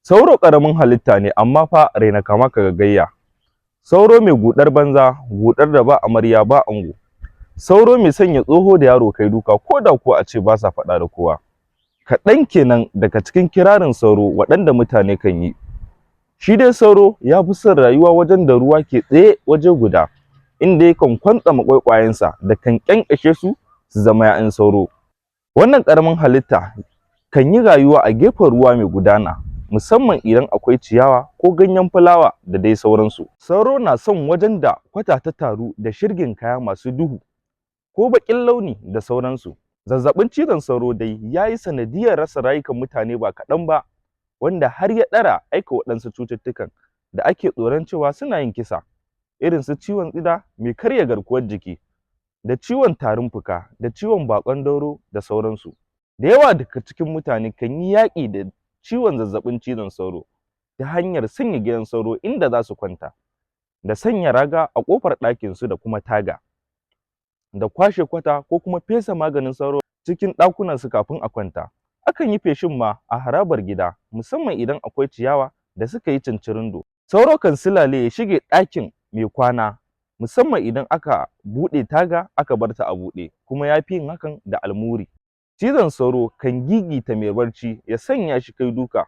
Sauro ƙaramin halitta ne, amma fa raina kama ka gayya. Sauro mai guɗar banza, guɗar da ba amarya ba ango. Sauro mai sanya tsoho da yaro kai duka, ko da kuwa a ce ba sa faɗa da kowa. Kaɗan kenan daga cikin kirarin sauro waɗanda mutane kan yi. Shi dai sauro ya fi son rayuwa wajen da ruwa ke tsaye waje guda, inda yakan kwantsama ƙwaiƙwayensa da kan ƙyanƙyashe su su zama 'ya'yan sauro. Wannan ƙaramin halitta kan yi rayuwa a gefen ruwa mai gudana, musamman idan akwai ciyawa ko ganyen fulawa da dai sauransu. Sauro na son wajen da kwata ta taru da shirgin kaya masu duhu ko baƙin launi da sauransu. Zazzaɓin cizon sauro dai ya yi sanadiyyar rasa rayukan mutane ba kaɗan ba, wanda har ya ɗara aika waɗansu cututtukan da ake tsoron cewa suna yin kisa, irin su ciwon ƙida mai karya garkuwar jiki, da ciwon tarin fuka, da ciwon baƙon dauro da sauransu. Da yawa daga cikin mutane kan yi yaƙi da ciwon zazzaɓin cizon sauro ta hanyar sanya gidan sauro inda za su kwanta, da sanya raga a ƙofar ɗakinsu da kuma taga, da kwashe kwata ko kuma fesa maganin sauro cikin ɗakunansu kafin a kwanta. Akan yi feshin ma a harabar gida, musamman idan akwai ciyawa da suka yi cincirindo. Sauro kan silale ya shige ɗakin mai kwana, musamman idan aka buɗe taga aka bar ta a buɗe, kuma ya fi yin hakan da almuri. Cizon sauro kan gigita mai barci ya sanya shi kai duka,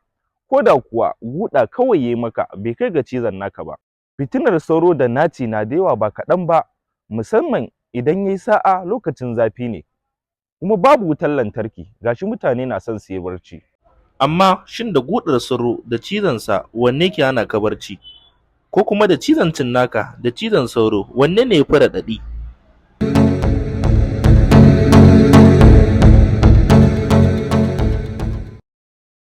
ko da kuwa guɗa kawai ya yi maka, bai kai ga cizon naka ba. Fitinar sauro da naci na da yawa ba kaɗan ba, musamman idan ya yi sa'a lokacin zafi ne kuma babu wutar lantarki, gashi mutane na son su yi barci. Amma shin da guɗar sauro da cizonsa, wanne ke hana ka barci? Ko kuma da cizon cinnaka da cizon sauro, wanne ne ya fi raɗaɗi?